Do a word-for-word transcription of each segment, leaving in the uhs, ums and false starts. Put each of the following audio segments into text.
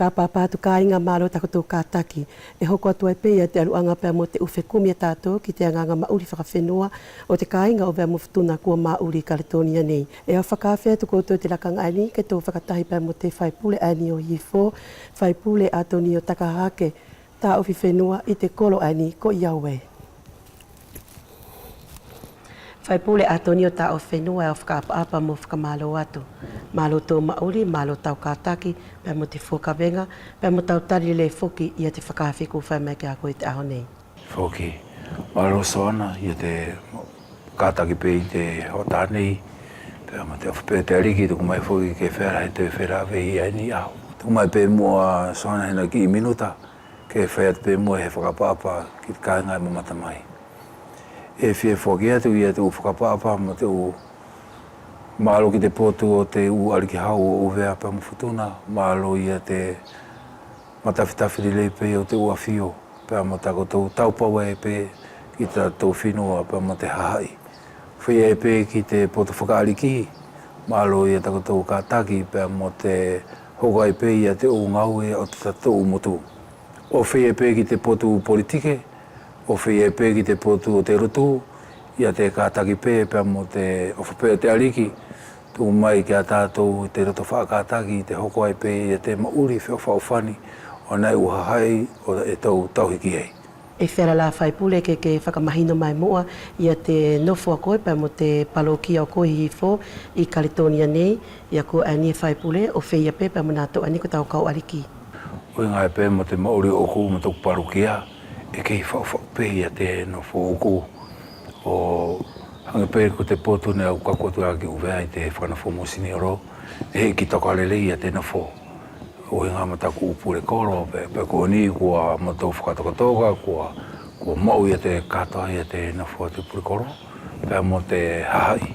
Fakaʻapaʻapa atu kāiga, mālō takotou kātaki. ʻE hoko atu ai pē ia te ʻaluʻaga pea mo te ʻu fekumi ʻa tātou ki te agaaga maʻuli fakafenua ʻo te kāiga ʻo ʻUvea mo Futuna kua maʻuli ʻi Kaletonia nei. ʻE au fakaafe atu koutou ʻi te lakaga ʻaeni ke tou fakatahi pea mo te faipule ʻaeni ʻo Hihifo, faipule Atonio Takahahake, taʻofi fenua ʻi te kolo ʻaeni ko Iaue. Faipule Atonio taʻofi fenua, ʻe au fakaʻapaʻapa mo fakamālō atu. Mālō tou maʻuli, mālō tau kātaki pea mo te fua kavega pea mo tau tali lelei foki ia te fakaafe kua fai mai kia koe ʻi te ʻaho nei. Foki. Mālō Soana ia te kātaki pē ʻi te hoʻatā nei pea mo te ʻofa pē ʻa te ʻAliki. Tuku mai foki ke feala he toe felāveʻi ʻaeni ʻaho. Tuku mai pē muʻa Soana he naʻa kiʻi minuta ke fai atu pē muʻa he fakaʻapaʻapa ki te kāiga ʻe mamata mai. ʻE fia foaki atu ia te ʻu fakaʻapaʻapa mo te ʻu mālō ki te potu ʻo te ʻu ʻaliki hau ʻo ʻUvea pea mo Futuna. Mālō ia te matafitafi lelei pē ʻo te ʻu ʻafio pea mo takotou taupau ai pē ki tatou fenua pea mo te hahaʻi. Fai ai pē ki te potu fakaʻaliki, mālō ia takotou kātaki pea mo te hoko ai pē ia te ʻu gaue ʻo tatou motu. ʻO fai ai pē ki te potu politike, ʻo fai ai pē ki te potu ʻo te lotu, ia te kātaki pē pea mo te ʻofa pē ʻa te ʻAliki. Tuku mai kia tātou te loto fakakātaki ʻi te hoko ai pē ia te maʻuli feʻofaʻofani ʻo nai ʻu hahaʻi ʻo ʻe tou tauhi ki ai. ʻE feala la faipule ke ke fakamahino mai muʻa ia te nofo ʻa koe pea mo te palokia ʻo koe Hihifo ʻi Kaletonia nei, ia kua ʻaeni e faipule ʻo feia pē pea mo natou ʻaeni ko tau kau ʻaliki. ʻUhiga pē mo te maʻuli ʻo ʻoku mo toku palokia, ʻe kei faʻufaʻu pē ia te nofo ʻo ʻoku. ʻO hage pē ko te potu neʻe au kaku atu ai ki ʻUvea ʻi te fakanofo mo Siniolo, ʻe heʻeki toka lelei ia te nofo. ʻUhiga mo taku ʻu pule kolo, pe, pe ko ʻeni kua matou fakatokatoka, kua, kua maʻu ia te katoa ia te nofo ʻa te pule kolo pea mo te hahaʻi.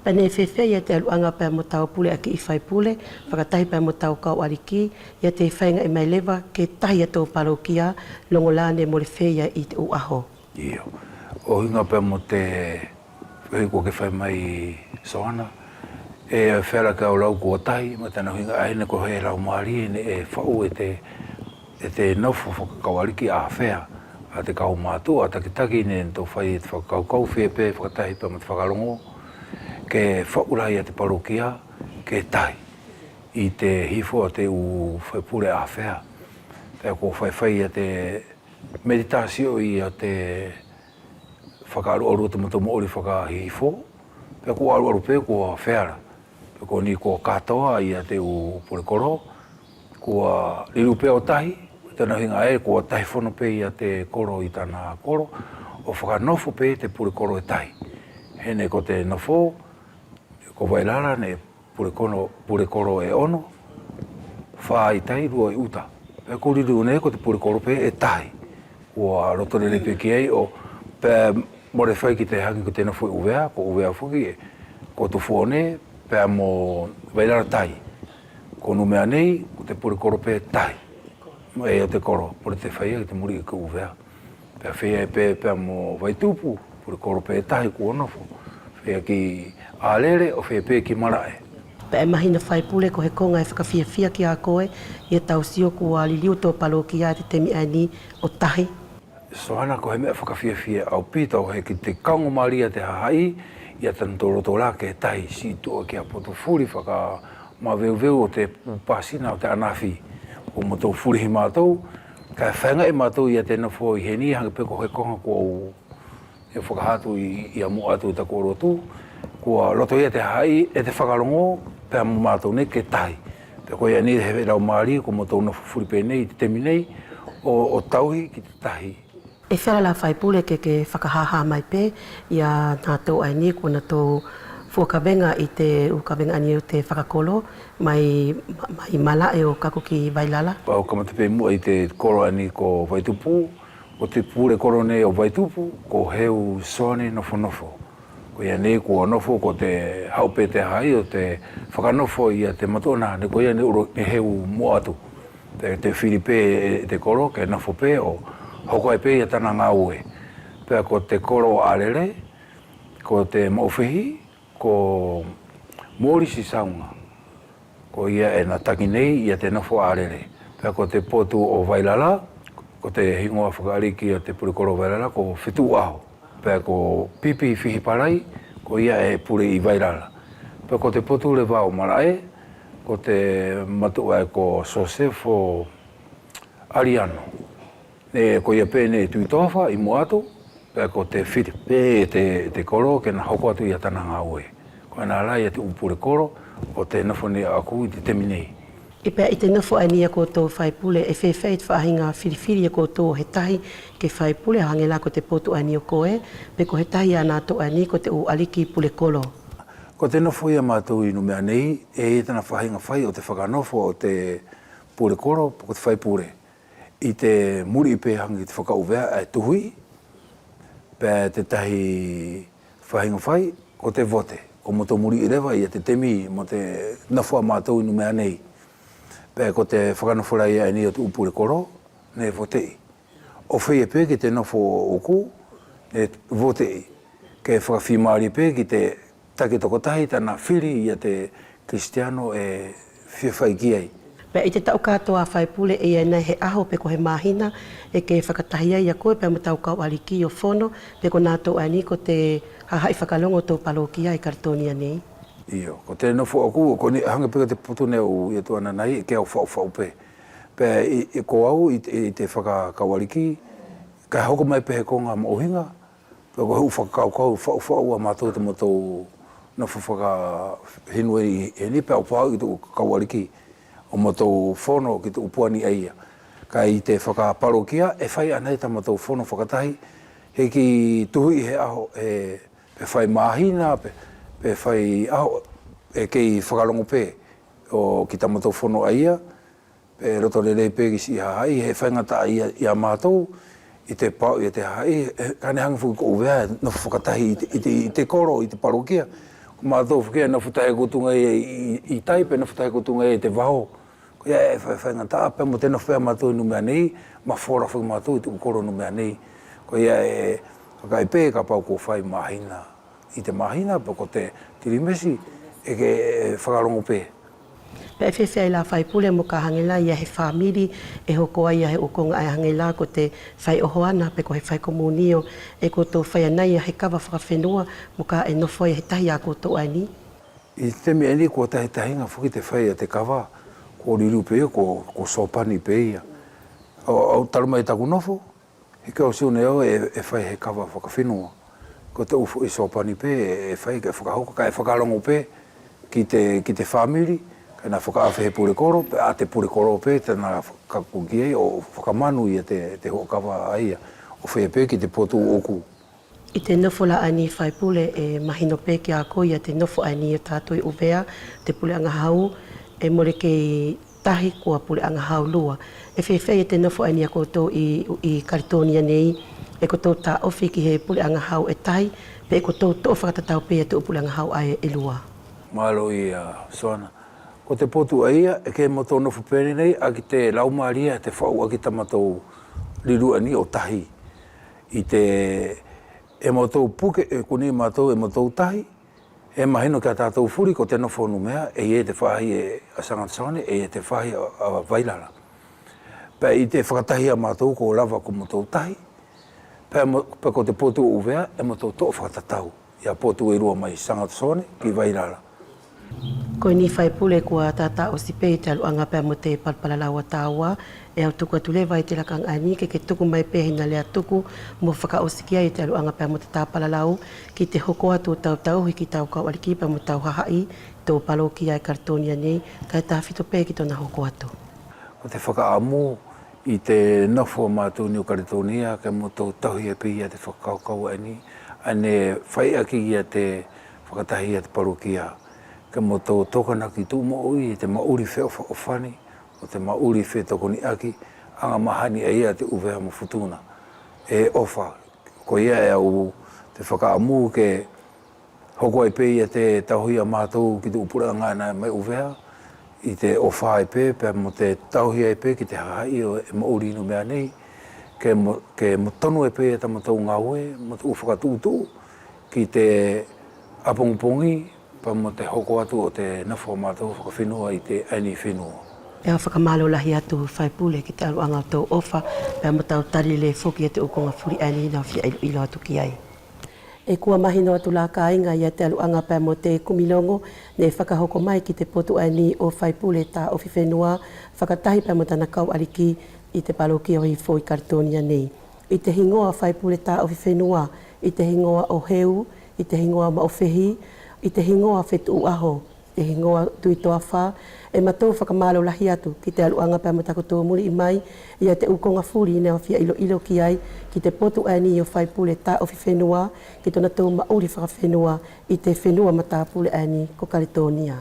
Pea neʻe feafeaʻi ia te ʻaluʻaga pea mo tau pule ʻa kiʻi faipule fakatahi pea mo tau kau ʻaliki ia te faigaʻi mai leva ke tahi ia tou palokia, logo la neʻe mole feia ʻi te ʻu ʻaho. Io. ʻUhiga pea mo te fehuʻi kua ke fai mai Soana, ʻe feala ke au lau kua tahi, mo tana ʻuhiga ʻae neʻe ko he laumālie neʻe faʻu e te, e te nofo fakakauʻaliki ʻāfea, ʻa te kau mātuʻa takitaki neʻe natou fai e te fakakaukau fia pē fakatahi pea mo te fakalogo, ke faʻu la ia te palokia ke tahi ʻi te Hihifo ʻa te ʻu faipule ʻāfea. Pea kua faifai ia te meditasio ia te fakaʻaluʻalu ʻo te matou maʻuli fakaHihifo, pea kua ʻaluʻalu pē kua feala. Pea ko ʻeni kua katoa ia te ʻu pule kolo, kua liliu pē ʻo tahi, tana ʻuhiga ʻae kua tahi fono pē ia te kolo ʻi tana kolo, ʻo fakanofo pē te pule kolo ʻe tahi. He neʻe ko te nofo, ko Vailala neʻe pule kolo, pule kolo ʻe ono, fā ʻi tai, lua ʻi ʻuta. Pea ko Liliu nei ko te pule kolo pē ʻe tahi. Kua loto lelei pē ki ai ʻo, pea mole fai ki te hage ko te nofo ʻi ʻUvea, ko ʻUvea foki ʻe, ko Tufuone pea mo Vailala tai. Ko Numea nei ko te pule kolo pē tahi. ʻE ʻo te kolo, mole te fai ia ki te muli ki ʻUvea. Pea feia pē pea mo Vaitupu, pule kolo pē tahi kua nofo. Feia ki Alele ʻo feia pē ki Malaʻe. Pea ʻe mahino faipule ko he koga ʻe fakafiafia kia koe ia tau sio kua liliu tou palokia ʻi te temi ʻaeni ʻo tahi. Soana, ko he meʻa fakafiafia ʻaupito he ki te kauga malie ʻa te hahaʻi ia tanatou loto la ke tahi, siʻi tuʻa kia potu fuli faka maveuveu ʻo te pasina ʻo te ʻanafi. Kua matou fulihi matou, kaʻe faigaʻi matou ia te nofo ʻi heni hage pē ko he koga kua au ʻe fakaha atu ʻi, ʻi ʻamuʻa atu ʻi taku ʻolo atu, kua loto ia te hahaʻi ʻe te fakalogo pea mo matou nei ke tahi. Pea koia nei he laumālie kua matou nofo fuli pē nei ʻi te temi nei ʻo, ʻo tauhi ki te tahi. ʻE feala la faipule ke ke fakahaha mai pē ia natou ʻaeni kua natou fua kavega ʻi te ʻu kavega ʻaeni ʻo te fakakolo mai, mai Malaʻe ʻo kaku ki Vailala. Pau kamata pē muʻa ʻi te kolo ʻaeni ko Vaitupu, ko te pule kolo nei ʻo Vaitupu ko Heu Soane Nofonofo. Koia nei kua nofo ko te haʻu pē te hahaʻi ʻo te fakanofo ia te matuʻana, neʻe koia neʻe ʻulu, neʻe heu muʻa atu. Te, te fili pē e te kolo ke nofo pē ʻo hoko ai pē ia tana gaue. Pea ko te kolo ʻo Alele, ko te maʻufehi ko Molisi Sauga. Koia ʻe ina taki nei ia te nofo ʻo Alele. Pea ko te potu ʻo Vailala, ko te higoa fakaʻaliki ʻo te pule kolo ʻo Vailala ko Fetuʻuʻaho. Pea ko Pipi Fihipalai, ko ia ʻe pule ʻi Vailala. Pea ko te potu leva ʻo Malaʻe, ko te matuʻa ʻae ko Sosefo Aliano. Neʻe ko ia pe neʻe tuʻi toafa ʻi muʻa atu, pea ko te fili pe te, te kolo ke na hoko atu ia tana gaue. Ko ʻena la ia te ʻu pule kolo ʻo te nofo nei ʻaku ʻi te temi nei. ʻE pea ʻi te nofo ʻaeni ia koutou faipule, ʻe feafeaʻi te faʻahiga filifili ia koutou ʻo he tahi ke faipule, hage la ko te potu ʻaeni ʻo koe, pe ko he tahi ia natou ʻaeni ko te ʻu ʻaliki pule kolo? Ko te nofo ia matou ʻi Numea nei, ʻe ʻi ai tana faʻahiga fai ʻo te fakanofo ʻo te pule kolo, pe ko te faipule. ʻI te muliʻi pe hage ki te fakaʻuvea ʻae tuhuʻi, pea te tahi faʻahiga fai, ko te vote, ko motou muliʻi leva ia te temi mo te nofo ʻa matou ʻi Numea nei. Pea ko te fakanofo la ia ʻaeni ʻo te ʻu pule kolo, neʻe voteʻi. ʻO feia pe ki te nofo ʻoʻoku, neʻe voteʻi. Ke fakafimalie pe ki te taki tokotahi tana fili ia te kilisitiano ʻe fia fai ki ai. Pea ʻi te taʻu katoa faipule ʻe ʻi ai nai he ʻaho pe ko he mahina ʻe ke fakatahi ai ia koe pea mo tau kau ʻaliki ʻo fono, pe ko natou ʻaeni ko te hahaʻi fakalogo ʻo tou palokia ʻi Kaletonia nei? Io, ko te nofo ʻaku, ko ʻeni hage pe ko te potu neʻe au ui atu ananai, ʻe ke au faʻufaʻu pe. Pea ʻi, ʻi ko au ʻi te, ʻi te fakakau ʻaliki, kaʻe hoko mai pe he koga maʻuhiga, pea ko he ʻu fakakaukau faʻufaʻu ʻa matou te motou nofo fakahinu ʻi heni pea ʻo pau ʻi te ʻu kau ʻaliki ʻo motou fono ki te ʻu puani ʻaia. Kaʻe ʻi te fakapalokia ʻe fai anai ta motou fono fakatahi, heʻeki tuhuʻi he ʻaho, he, pe fai mahina, pe, pe fai ʻaho, ʻe kei fakalogo pe ʻo ki ta motou fono ʻaia. Pe loto lelei pe ki siʻi hahaʻi, he faigataʻa ia, ia matou, ʻi te pau ia te hahaʻi, he, kaʻe neʻe hage foki ko ʻUvea, nofo fakatahi ʻi te, ʻi te, ʻi te kolo, ʻi te palokia. Ko matou foki ʻe nofo tahi ko tuga ia ʻi, ʻi, ʻi tai, pe nofo tahi ko tuga ia ʻi te vaho. Koia ʻe fai, faigataʻa, pea mo te nofo ʻa matou ʻi Numea nei, mafola foki matou ʻi te ʻu kolo Numea nei. Koia ʻe fakaʻi pe kapau ko fai mahina. ʻI te mahina, pe ko te tilimesi, ʻe ke, ʻe fakalogo pe. Pea ʻe feafeaʻi la faipule moka hage la ia he famili ʻe hoko ai ia he ʻu koga ʻae hage la ko te fai ʻohoana, pe ko he fai komunio, ʻe kotou fai anai ia he kava fakafenua, moka ʻe nofo ai he tahi ʻa kotou ʻaeni? ʻI te temi ʻaeni kua tahitahiga foki te fai ʻa te kava, ko liliu pe ia, ko, ko sopani pe ia. ʻO, ʻo talu mai taku nofo, He kau siu nei au ʻe, ʻe fai he kava fakafenua. Ko te ʻu foʻi sopani pe ʻe, ʻe fai ke fakahoko, kaʻe fakalogo pe ki te, ki te famili, kaʻe na fakaafe he pule kolo, pe ʻa te pule kolo pe tana kaku ki ai ʻo fakamanu ia te, te huʻakava ʻaia, ʻo feia pe ki te potu ʻoʻoku. ʻI te nofo la ʻaeni faipule ʻe mahino pe kia koe ia te nofo ʻaeni ʻo tatou ʻi ʻUvea, te puleʻaga hau, ʻe mole kei tahi kua puleʻaga hau lua. ʻE feafeaʻi ia te nofo ʻaeni ʻa koutou ʻi, ʻi Kaletonia nei, ʻe kotou taʻofi ki he puleʻaga hau ʻe tahi, peʻe kotou toʻo fakatatau pe ia te ʻu puleʻaga hau ʻae ʻe lua? Malo ia Soana. Ko te potu ʻaia, ʻe ke motou nofo pe nei ʻaki te laumalie ʻa te faʻu ʻaki tamatou liliu ʻaeni ʻo tahi. ʻI te, ʻe motou puke, ʻe kuni matou ʻe motou tahi, ʻE mahino kia tatou fuli ko te nofo Numea, ʻe ʻi ai te faʻahi ʻa Sagato Saone, ʻe ʻi ai te faʻahi ʻa, ʻa Vailala. Pea ʻi te fakatahi ʻa matou ko lava ko motou tahi, pea mo, pea ko te potu ʻo ʻUvea, ʻe motou toʻo fakatatau ia potu ʻe lua mai Sagato Saone ki Vailala. Koʻeni faipule kua tataʻosi pe ʻi te ʻaluʻaga pea mo te palalau ʻa taua, ʻE au tuku atu leva ʻi te lakaga ʻaeni ke ke tuku mai pe hina lea tuku mo fakaʻosi ki ai ʻi te ʻaluʻaga pea mo te ta palalau ki te hoko atu ʻo tau tauhi ki tau kau ʻaliki pea mo tau hahaʻi ʻi tou palokia ʻi Kaletonia nei, kaʻe tafito pe ki tona hoko atu. Ko te fakaʻamu ʻi te nofo ʻa matou Niu Kaletonia ke motou tauhi ai pe ia te fakakaukau ʻaeni, ʻae neʻe fai ʻaki ia te fakatahi ia te palokia. Ke motou tokanaki tuʻumaʻu ʻi te maʻuli feʻofaʻofani, ʻo te maʻuli fetokoniʻaki, ʻaga mahani ʻaia ʻa te ʻUvea mo Futuna. ʻE ʻofa, koia ʻe au te fakaʻamu ke hoko ai pe ia te tauhi ʻa matou ki te ʻu puleʻaga ʻaena mai ʻUvea, ʻi te ʻofa ai pe, pea mo te tauhi ai pe ki te hahaʻi ʻo e maʻuli ʻi Numea nei, ke mo, ke mo tonu ai pe ia tamatou gaue, mo te ʻu fakatuʻutuʻu, ki te ʻapogipogi, pea mo te hoko atu ʻo te nofo ʻa matou fakafenua ʻi te ʻaeni fenua. ʻE au fakamālō lahi atu faipule ki te ʻaluʻaga ʻo tou ʻofa pea mo tau tali lelei foki ia te ʻu koga fuli ʻaeni neʻe au fia iloilo atu ki ai. ʻE kua mahino atu la kāiga ia te ʻaluʻaga pea mo te kumi logo neʻe fakahoko mai ki te potu ʻaeni ʻo faipule taʻofi fenua fakatahi pea mo tana kau ʻaliki ʻi te palokia ʻo Hihifo ʻi Kaletonia nei. ʻI te higoa faipule taʻofi fenua, ʻi te higoa ʻo Heu, ʻi te higoa Maʻufehi, ʻi te higoa Fetuʻuʻaho, ʻi te higoa Tuʻitoafa, ʻe matou fakamālō lahi atu ki te ʻaluʻaga pea mo takotou muliʻi mai ia te ʻu koga fuli neʻe au fia iloilo ki ai ki te potu ʻaeni ʻo faipule taʻofi fenua ki tona tou maʻuli fakafenua ʻi te fenua matāpule ʻaeni ko Kaletonia.